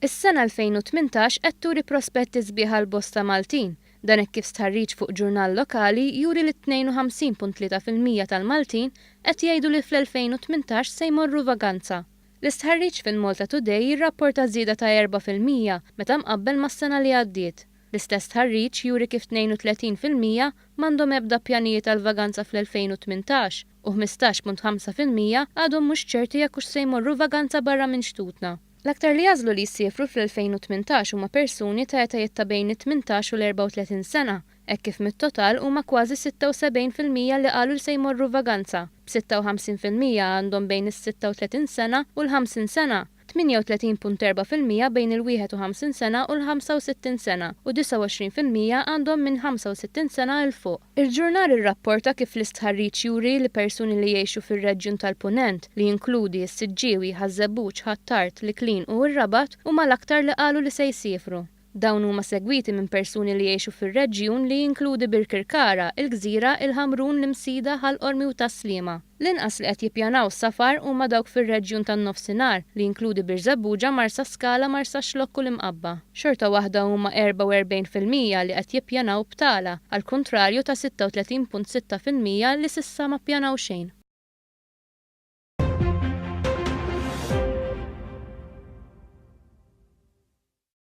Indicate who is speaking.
Speaker 1: Is-sena 2018 qed turi prospetti sbieħ għal bosta Maltin. Dan hekk kif stħarriġ fuq ġurnal lokali juri li 52.3% tal-Maltin qed jgħidu li fl-2018 se jmorru vaganza. L-istħarriġ fil-Malta Today jirrapporta żieda ta' 4% meta mqabbel mas-sena li għaddiet. L-istess stħarriġ juri kif 32% m'għandhom ebda pjanijiet għal vaganza fl-2018 u 15.5% għadhom mhux ċerti jekk hux se jmorru vaganza barra minn xtutna. L-aktar li għażlu li jsiefru fl-2018 huma persuni ta' etajiet ta' bejn it-18 u l-34 sena, hekk kif mit-total huma kważi 76% li qalu li se jmorru vaganza, b'56% għandhom bejn is-36 sena u l-50 sena, 38.4% bejn il-51 sena u l-65 sena u 29% għandhom minn 65 sena 'l fuq. Il-ġurnal irrapporta kif l-istħarriġ juri li persuni li jgħixu fir-reġjun tal-Punent, li jinkludi s-Siġġiewi, Ħaż-Żebbuġ, Ħ'Attard, l-Iklin u r-Rabat huma l-aktar li qalu li se jsiefru. Dawn huma segwiti minn persuni li jgħixu fir-reġjun li jinkludi Birkirkara, il-Gżira, il-Ħamrun, l-Imsida, Ħal Qormi u Tas-Sliema. L-inqas li qed jippjanaw safar huma dawk fir-reġjun tan-Nofsinhar, li jinkludi Birżebbuġa, Marsaskala, Marsaxlokk u l-Imqabba. Xorta waħda huma 44% li qed jippjanaw btala, għall-kuntrarju ta' 36.6% li s'issa ma ppjanaw xejn.